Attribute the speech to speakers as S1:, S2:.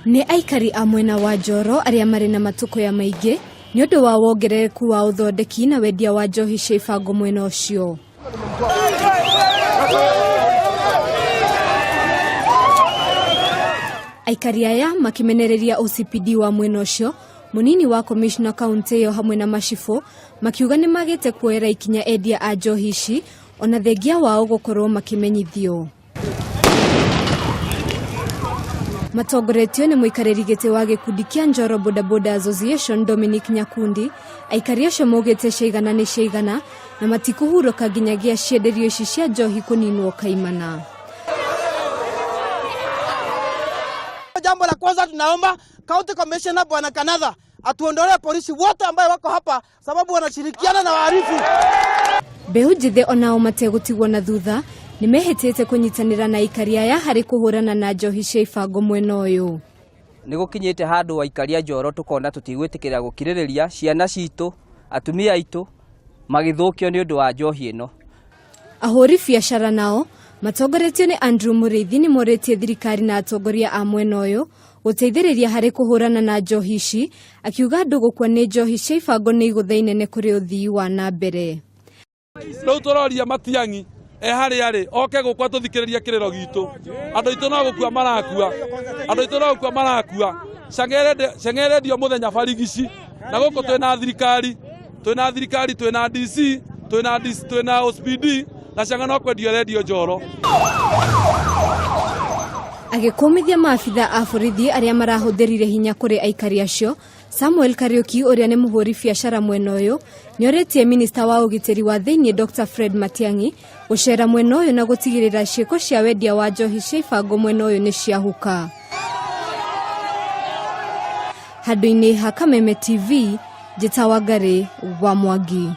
S1: Nĩ aikari a mwena wa Njoro arĩa marĩ na matũkũya maingĩ nĩ ũndũ wa wongerereku wa ũthondeki na wendia wa njohi cia ibango mwena ũcio. Aikari aya makĩmenereria OCPD wa mwena ũcio, mũnini wa komishona kaũntĩ ĩyo hamwe na macibũ makiuga nĩ magĩte kuoera ikinya endia a njohi ici ona thengia wao gũkorwo makĩmenyithio. Matongoretio nĩ mũikarĩri gĩtĩ wa gĩkundi kĩa Njoro Bodaboda Association Dominic Nyakundi, aikari acio maugĩte ciaigana nĩ ciaigana na matikũhurũka nginyagia cienderio ici cia njohi kũninwo kaimana.
S2: Jambo la kwanza tunaomba County Commissioner Bwana Kanatha atuondolee polisi wote ambayo wako hapa sababu wanashirikiana na wahalifu.
S1: Mbeũ njĩthĩ onao mategũtigwo na thutha nĩmehĩtĩte kũnyitanĩra na aikari aya harĩ kũhũrana na njohi cia ibango mwena ũyũ.
S3: Nĩ gũkinyĩte handũ aikari a Njoro tũkona tũtigwĩtĩkĩra gũkirĩrĩria ciana citũ, atumia aitũ magĩthũkio nĩ ũndũ wa njohi ĩno.
S1: Ahũri biacara nao matongoretio nĩ Andrew Mũrĩithi nĩ morĩtie thirikari na atongoria a mwena ũyũ gũteithĩrĩria harĩ kũhũrana na njohi ici, akiuga andũ gũkua nĩ njohi cia ibango nĩ igũtha inene kũrĩ ũthii wa na mbere.
S4: Rĩu tũroria Matiang'i e harĩa arĩ oke gũkũ atũthikĩrĩrie kĩrĩro gitũ. Andũ aitũ no gũkua marakua, andũ aitũ no gũkua marakua. Chang'aa ĩrendio mũthenya barigici, na gũkũ twĩna thirikari, twĩna thirikari, twĩna DC, twĩna DC, twĩna OCPD, na Chang'aa no kwendio ĩrendio Njoro.
S1: Agĩkũmithia maabitha a borithi arĩa marahũthĩrire hinya kũrĩ aikari acio, Samuel Kariuki ũrĩa nĩ mũhũri biacara mwena ũyũ nĩorĩtie minista wa ũgitĩri wa thĩinĩ Dr Fred Matiang'i gũcera mwena ũyũ na gũtigĩrĩra ciĩko cia wendia wa njohi cia ibango mwena ũyũ nĩ ciahuka. Handũ-inĩ ha Kameme TV, Njĩta Wangarĩ wa Mwangi.